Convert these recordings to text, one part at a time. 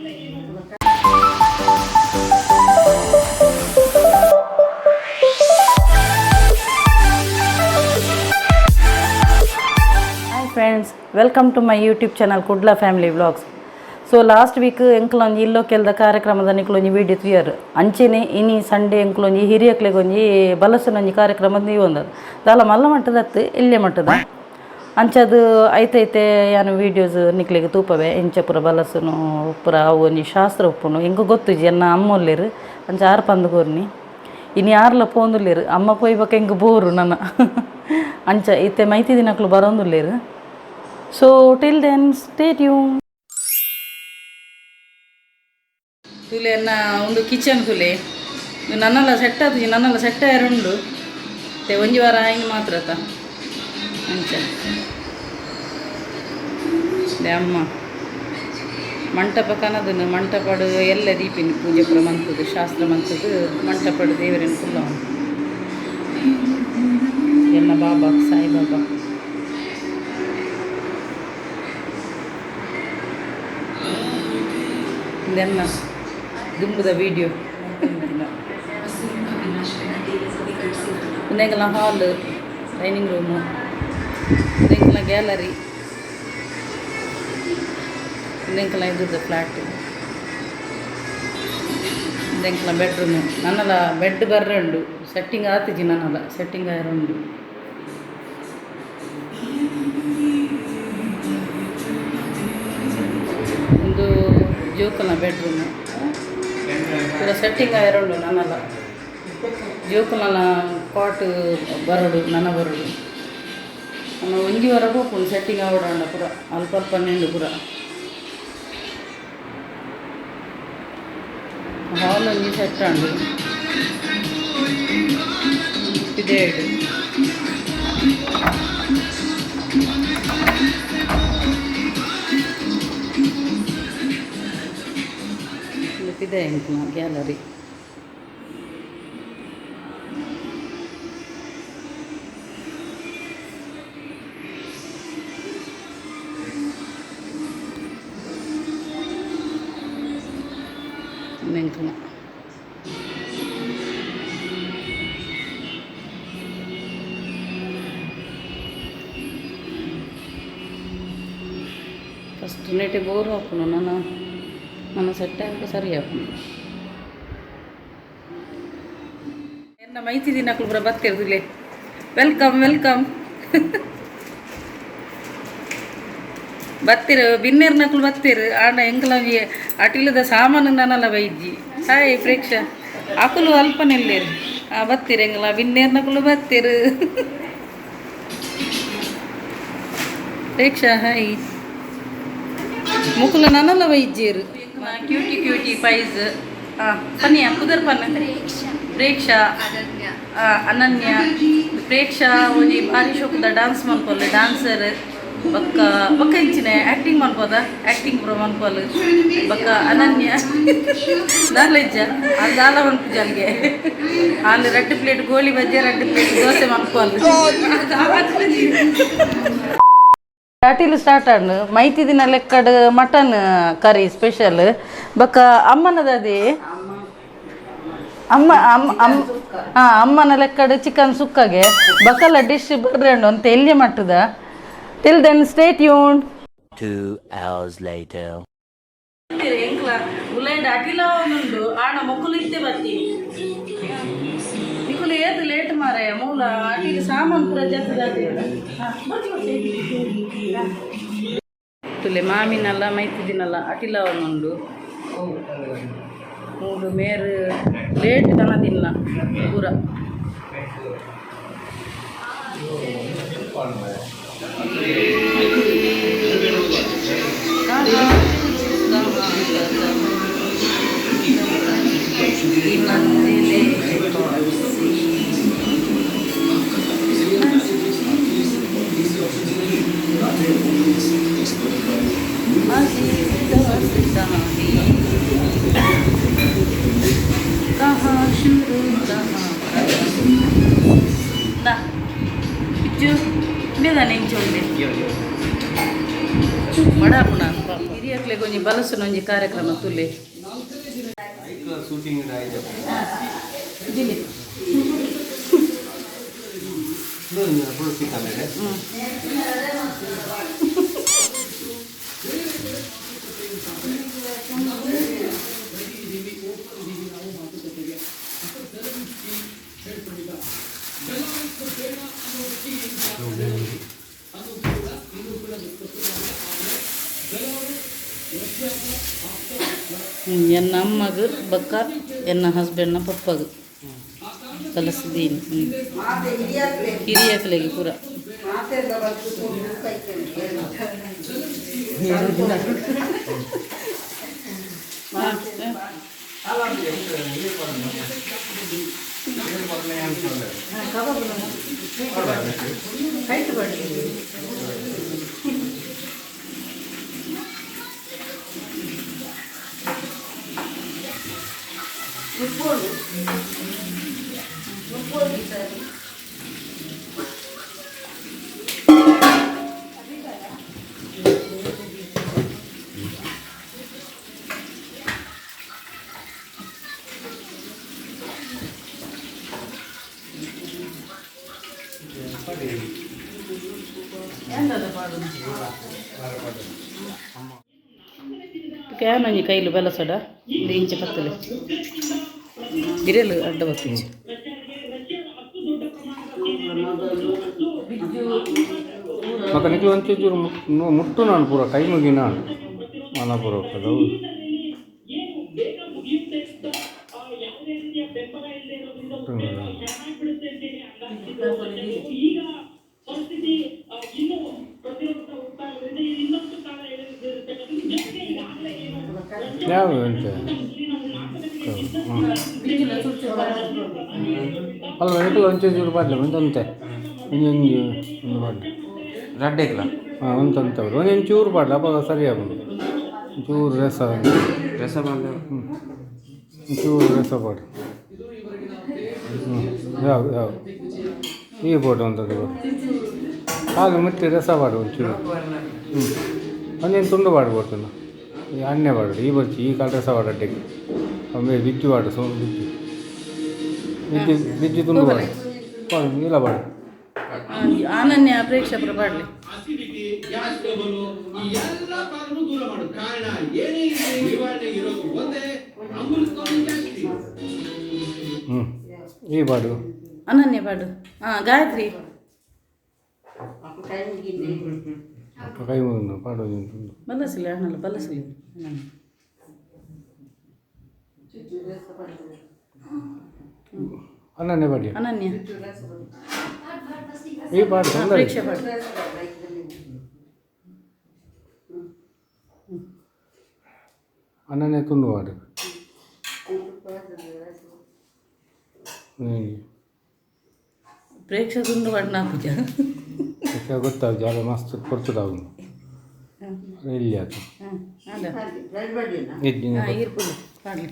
Hi friends, welcome to my YouTube channel Kudla family vlogs. So last week ಎಂಕ್ಲೊಂಜಿ ಇಲ್ಲೋ ಕೆಲ್ದ ಕಾರ್ಯಕ್ರಮದ ನಿಕ್ಲೊಂಜಿ video ತುಯರ್ ಅಂಚೆನೆ ಇನಿ Sunday ಎಂಕ್ಲೊಂಜಿ ಹಿರಿಯಕ್ಲೆಗೊಂಜಿ ಬಲಸುನೊಂಜಿ ಕಾರ್ಯಕ್ರಮ ಒಂದದು ದಾಲ ಮಲ್ಲ ಮಟ್ಟದತ್ತು ಇಲ್ಲೇ ಮಟ್ಟದ ಅಂಚದು ಐತೈತೆ ಯಾನು ವೀಡಿಯೋಸ್ ನಿಕ್ಲೆಗ್ ತೂಪವೆ ಎಂಚ ಪೂರ ಬಲಸುನು ಪೂರ ಅವು ಒಂಜಿ ಶಾಸ್ತ್ರ ಉಪ್ಪುನು ಎಂಕ್ ಗೊತ್ತುಜಿ ಎನ್ನ ಅಮ್ಮೊಲ್ಲೆರ್ ಅಂಚ ಆರ್ ಪಂದ್ ಕೊರ್ನಿ ಇನಿ ಯಾರ್ಲ ಪೋಂದುಲ್ಲೆರ್ ಅಮ್ಮ ಪೋಯ್ಬಕ ಎಂಕ್ ಬೋರು ನನ ಅಂಚ ಇತ್ತೆ ಮೈತಿ ದಿನಕ್ಲು ಬರೋಂದುಲ್ಲೆರ್. So till then stay tune. ತುಲೆ ಎನ್ನ ಒಂದು ಕಿಚನ್ ತುಲೆ ನನ್ನಲ್ಲ ಸೆಟ್ ಆತು ನನ್ನಲ್ಲ ಸೆಟ್ ಆಯರುಂಡು ಮತ್ತೆ ಒಂಜಿ ವಾರ ಆಯ್ನ ಮಾತ್ರ ತ ಅಂಚ they ಅಮ್ಮ ಮಂಟಪ ಕನದನು ಮಂಟಪಡು ಎಲ್ಲ ದೀಪಿನ ಪೂಜೆ ಪೂರ ಮಂತದ್ದು ಶಾಸ್ತ್ರ ಮಂತದ್ದು ಮಂಟಪಡು ದೇವರನ್ನು ಕುಲ್ಲ ಎನ್ನ ಬಾಬಾ ಸಾಯಿಬಾಬಾ. ಇದೆನ್ನ ದುಂಬುದ ವೀಡಿಯೋ ಉಂದೆಂಕಲ್ನ ಹಾಲ್, ಡೈನಿಂಗ್ ರೂಮು, ಉಂದೆಂಕಲ್ನ ಗ್ಯಾಲರಿ, ಉಂದೆಂಕಲ್ನ ಇದ್ರದ್ದು ಫ್ಲ್ಯಾಟ್, ಉಂದೆಂಕಲ್ನ ಬೆಡ್ರೂಮು. ನನ್ನಲ ಬೆಡ್ ಬರ್ರೆ ಉಂಡು, ಸೆಟ್ಟಿಂಗ್ ಆತಿಜಿ, ನನ್ನಲ ಸೆಟ್ಟಿಂಗ್ ಆಯರ ಉಂಡು. ಒಂದು ಜೋಕಲ್ನ ಬೆಡ್ರೂಮು ಪೂರ ಸೆಟ್ಟಿಂಗ್ ಆಯರ ಉಂಡು. ನನ್ನಲ ಜೋಕುಲ್ನ ಕಾಟ್ ಬರಡು ನನ ಬರಡು ನಮ್ಮ ಒಂಜಿ ವಾರ ಪೋಪುಂಡು ಸೆಟ್ಟಿಂಗ್ ಆವಡಂಡ ಪೂರ ಅಲ್ಪ ಅಲ್ಪ ನಿಂಡು ಪೂರ. ಹಾಲ್ ಒಂಜಿ ಸೆಟ್ ಆಂಡು ಪಿದೇಡು. ಉಂದು ಪಿದೆ ಎಂಕ್ಲ ಗ್ಯಾಲರಿ. ಉಂದು ಎಂಕ್ಲ ಫಸ್ಟ್ ನೆಟೆ ಬೋರ್ ಆಪುಂಡು ನನ ನನ ಸೆಟ್ ಆಪುಂಡು ಸರಿ ಆಪುಂಡು. ಎನ್ನ ಮೈತಿ ದಿನಕ್ಲು ಪೂರ ಬತ್ತಿರ್ದಿಲೆ. Welcome welcome. ಬತ್ತಿರು ಬಿನ್ನೇರ್ನಕ್ಲು ಬತ್ತೀರು ಆಂಡ ಎಂಕಲ ಒಂಜಿ ಅಟಿಲದ ಸಾಮಾನು ನನಲ ಬೈಜಿ. ಹಾಯ್ ಪ್ರೇಕ್ಷ, ಅಕುಲು ಅಲ್ಪ ನೆಲ್ಲೇರು. ಆ ಬತ್ತೀರು ಎಂಕಲ ಬಿನ್ನೇರ್ನಕುಲು ಬತ್ತೀರು. ಪ್ರೇಕ್ಷ ಹಾಯ್. ಮುಕುಲ ನನಲ ಬೈಜೇರು. ಕ್ಯೂಟಿ ಕ್ಯೂಟಿ ಪೈಸ್ ಪನ್ನಿಯ ಪುದರ್ ಪನ್ನ. ಪ್ರೇಕ್ಷಾ, ಅನನ್ಯ. ಪ್ರೇಕ್ಷಾ ಒಂಜಿ ಭಾರಿ ಶೋಕುದ ಡಾನ್ಸ್ ಮನ್ಪೊಲ್ಲೆ, ಡಾನ್ಸರ್. ಬೊಕ್ಕ ಬೊಕ್ಕ ಇಂಚಿನ ಆ್ಯಕ್ಟಿಂಗ್ ಮನ್ಪೋದ, ಆ್ಯಕ್ಟಿಂಗ್ ಪೂರ ಮನ್ಪೊಲು. ಬೊಕ್ಕ ಅನನ್ಯ ನಾಲೆಜ್ಜ ಅದು ದಾಲ ಮನ್ಪುಜಿ ಅಲ್ಗೆ. ಅಲ್ಲಿ ರಡ್ಡ್ ಪ್ಲೇಟ್ ಗೋಳಿ ಬಜ್ಜೆ, ರಡ್ಡ್ ಪ್ಲೇಟ್ ದೋಸೆ ಮನ್ಪೊಲು. ಅಟಿಲ್ ಸ್ಟಾರ್ಟ್ ಆಂಡ್. ಮೈತಿ ದಿನ ಲೆಕ್ಕಡ್ ಮಟನ್ ಕರಿ ಸ್ಪೆಷಲ್. ಬೊಕ್ಕ ಅಮ್ಮನದದಿ ಅಮ್ಮ ಅಮ್ಮ ಅಮ್ಮ ಹಾಂ ಅಮ್ಮನ ಲೆಕ್ಕಡ್ ಚಿಕನ್ ಸುಕ್ಕಗೆ. ಬಕಲ ಡಿಶ್ ಬರ್ರೆ ಉಂಡು ಅಂತ ಎಲ್ಲಿ ಮಟ್ಟದ. Till then stay tuned. 2 hours later. ಎಂಕ್ಲ ಉಲೈಡ್ ಅಟಿಲ ಉಂಡು ಆಣ ಮೊಕ್ಕಲು ಇತ್ತೆ ಬತ್ತಿ. ನಿಕುಲು ಏತ್ ಲೇಟ್ ಮಾರೆ. ಮೂಲ ಅಟಿಲ್ ಸಾಮಾನು ಪೂರ ಜತ್ತದ. ತುಲೆ ಮಾಮಿನಲ್ಲ ಮೈತಿದಿನಲ್ಲ ಅಟಿಲ ಉಂಡು ಮೂಡು ಮೇರು ಲೇಟ್ ಕನದಿಲ್ಲ ಪೂರ. की मंजिलें कौन सी? अजीब दास्तां है, कहाँ शुरू कहाँ खत्म. దా పిచ్చు లేదా నించోండి. ಮಡಾಪುಣ ಹಿರಿಯಕ್ಲೆ ಹಿರಿಯಕ್ಲೆಗ್ ಒಂಜಿ ಬಲಸುನ ಒಂಜಿ ಕಾರ್ಯಕ್ರಮ ತುಲೆ. ದಿಲಿ. ಎನ್ನ ಅಮ್ಮಗ್ ಬೊಕ್ಕ ಎನ್ನ ಹಸ್ಬೆಂಡ್ನ ಪಪ್ಪಗ್ ಕಲಸಿದ್ದೀನಿ. ಹಿರಿಯಕ್ಲೆಗ್ ಪೂರ. Can ಒಂಜಿ ಕೈಲು ಬಲಸಡ ಇಂಚ ಪತ್ತಲೆ ಬಿರೆಲು ಅಡ್ಡ ಬತ್ತಿಂಚ. ಮಗ ನಿಕ್ಲು ಒಂಚೂರು ಮುಟ್ಟು ನಾನು ಪೂರ ಕೈ ಮುಗಿ ನಾನು ಮನ ಪೂರ ಹೋಗ್ತದೆ. ಹೌದು. ಯಾವುದು ಎಂತ? ಅಲ್ಲ, ನಿಕ್ಲು ಒಂಚೂರು ಬಾಡ್ಲೆ ಒಂದಂತೆ ಒಂಜೊಂಜಿ ಒಂದು ಬಾಡ್ಲೆ. ರಡ್ಡೆಗ್ಲ? ಹಾಂ, ಒಂತಂತವ್ರು ಒಂದೊಂದು ಚೂರು ಬಾಡ್ಲೆ, ಅವಾಗ ಸರಿ ಆಗುದು. ಚೂರು ರಸ. ರಸ ಬಂದು. ಚೂರು ರಸ ಪಾಡು. ಹ್ಞೂ, ಯಾವುದು ಯಾವುದು ಈ ಬೋಟು ಅಂತದ್ದು ಬೋಟು ಹಾಲು ಮುಟ್ಟಿ ರಸ ಪಾಡು ಒಂಚೂರು. ಹ್ಞೂ, ಒಂದೇನು ತುಂಡು ಪಾಡು ಈ ಅಣ್ಣೆ ಪಾಡು ಈ ಬರ್ಚಿ ಈ ಕಾಲು ರಸ ಪಾಡು ಅಡ್ಡೆಗೆ. ಆಮೇಲೆ ಬಿಜ್ಜು ಪಾಡು, ಸೋ ಬಿಜ್ಜು ಬಿಜ್ಜು ಬಿಜ್ಜು ತುಂಡು ಪಾಡು ಪಾಡು ಇಲ್ಲ ಪಾಡು. ಅನನ್ಯ ಪ್ರೇಕ್ಷಕರು ಪಾಡ್ಲಿ. ಅಸಿಡಿಟಿ, ಗ್ಯಾಸ್ ಟ್ರಬಲ್, ಈ ಎಲ್ಲ ಕಾರಣನೂ ದೂರ ಮಾಡು. ಕಾರಣ ಏನೇ ಇರಲಿ, ನಿವಾರಣೆ ಇರೋದು ಒಂದೇ, ಅಮೃತ ಗ್ಯಾಸ್ಟ್ರಿಕ್. ಹ್ಞೂ, ಈ ಪಾಡು. ಅನನ್ಯ ಪಾಡು. ಹಾಂ, ಗಾಯತ್ರಿ. ಕೈ ಮುಗಿದು ಪಾಡು ಒಂದೊಂದು ತುಂಡು. ಬಲಸಲಿ ಅಣ್ಣಲ್ಲ, ಬಲಸಲಿ ಅನನ್ಯ. ಅನ್ನನೇ ಪಾಡಿ. ಅನನ್ಯ. ಈ ಪಾಡು ತೊಂದರೆ. ಪ್ರೇಕ್ಷ ಪಾಡು. ಅನ್ನನೇ ತುಂಡು ಪಾಡು. ಹ್ಞೂ. ಪ್ರೇಕ್ಷ ತುಂಡು ಪಾಡು ನಾಪುಜ. ಗೊತ್ತಾಗ ಜಾಗ ಮಸ್ತ್ ಕೊಡ್ತದ ಅವನು ಇಲ್ಲಿ ಆತು. ಹಾಂ, ಅಲ್ಲ. ಇದ್ದೀನಿ. ಹಾಂ, ಈರ್ಪುಡು ಪಾಡ್ಲಿ.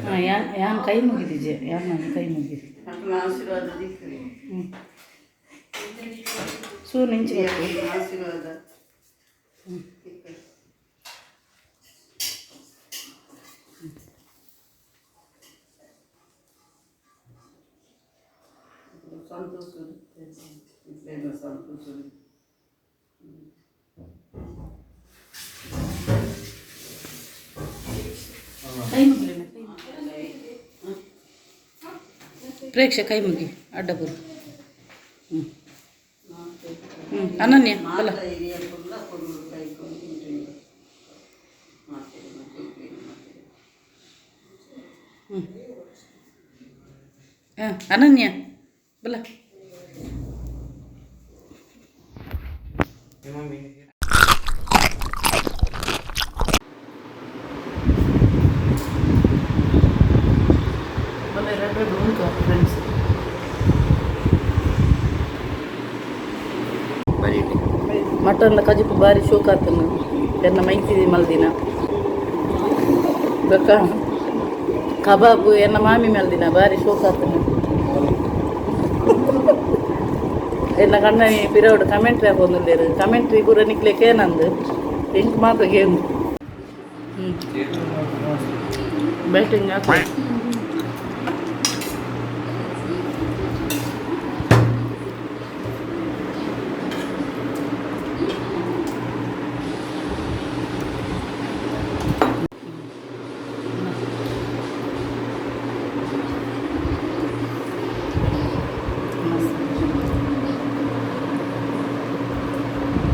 ಹಾಂ, ಯಾನ್ ಯಾನ್ ಕೈ ಮುಗಿದಿಜೆ, ಯಾನ್ ನಾನು ಕೈ ಮುಗಿದಿ. ಹ್ಞೂ, ಸೂ ನಿಂಚು ಬತ್ತು. ಕೈ ಮುಗಿಲಿನ ಕೈ ಮುಗಿ. ಪ್ರೇಕ್ಷ ಕೈ ಮುಗಿ ಅಡ್ಡಬುರು. ಹ್ಞೂ ಹ್ಞೂ, ಅನನ್ಯ ಬಲ. ಹ್ಞೂ ಹಾಂ, ಅನನ್ಯ ಬಲ. ಬಲ ಎರಡು ಉಂಟು ಫ್ರೆಂಡ್ಸ್. ಬರೀಟಿ. ಮಟನ್ ಕಜಿಪು ಬಾರಿ ಶೋಕ್ ಆತನು ಎನ್ನ ಮೈತಿದಿ ಮಲ್ದಿನ. ಬೊಕ್ಕ ಕಬಾಬ್ ಎನ್ನ ಮಾಮಿ ಮೇಲ್ದಿನ ಬಾರಿ ಶೋಕ್ ಆತನ. ಎನ್ನ ಕಣ್ಣನಿ ಪಿರವಡು ಕಮೆಂಟ್ರಿ ಹಾಕೊಂದುಲ್ಲೇರು. ಕಮೆಂಟ್ರಿ ಪೂರ ನಿಕ್ಲೆ ಕೇನಂದು, ಎಂಕ್ ಮಾತ್ರ ಗೇಮ್ ಬ್ಯಾಟಿಂಗ್ ಹಾಕು.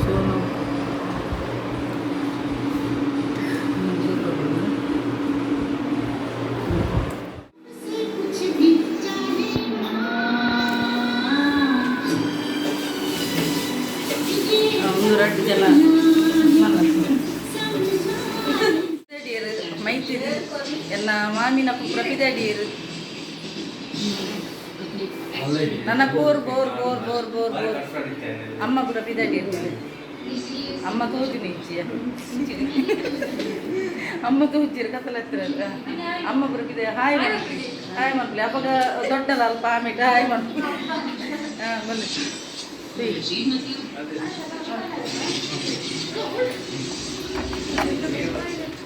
ಸೋನು. ಒಂದು ರಡ್ಡು ಜನ ಮೈತಿರು ಎನ್ನ ಮಾಮಿನ ಪ್ರಪಿದಡಿಯರು. ನನ್ನ bore bore bore bore bore bore. ಅಮ್ಮ ಪುರ ಪಿದಡಿಯರು. ಅಮ್ಮ ತೋಜಿನ ಇಚ್ಚಿಯ, ಅಮ್ಮ ತೋಜಿರು ಕತ್ತಲ ಹತ್ತಿರ. ಅಮ್ಮ ಪುರ ಪಿದ. ಹಾಯ್ ಮಾಡ್ಲಿ, ಹಾಯ್ ಮಾಡ್ಲಿ. ಅಪ್ಪಗ ದೊಡ್ಡಲ್ಲ ಅಲ್ಪ ಆಮೇಲೆ ಹಾಯ್ ಮಾಡ್ಲಿ. ಹಾಂ, ಬನ್ನಿ.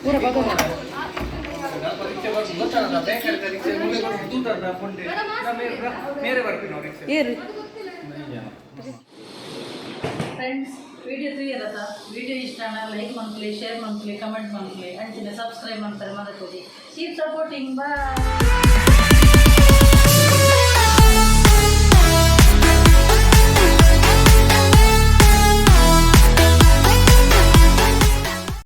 ಪೂರ ಭಗವಾನ್. ಏರು ಫ್ರೆಂಡ್ಸ್, ವಿಡಿಯೋ ತೂಯರತ? ವಿಡಿಯೋ ಇಷ್ಟ ಲೈಕ್ ಮನ್ಪುಲೆ, ಶೇರ್ ಮನ್ಪುಲೆ, ಕಮೆಂಟ್ ಮನ್ಪುಲೆ, ಅಂಚಿನ ಸಬ್ಸ್ಕ್ರೈಬ್ ಮಾಡ್ತಾರೆ ಮದಕೋಡಿ. Keep supporting, bye.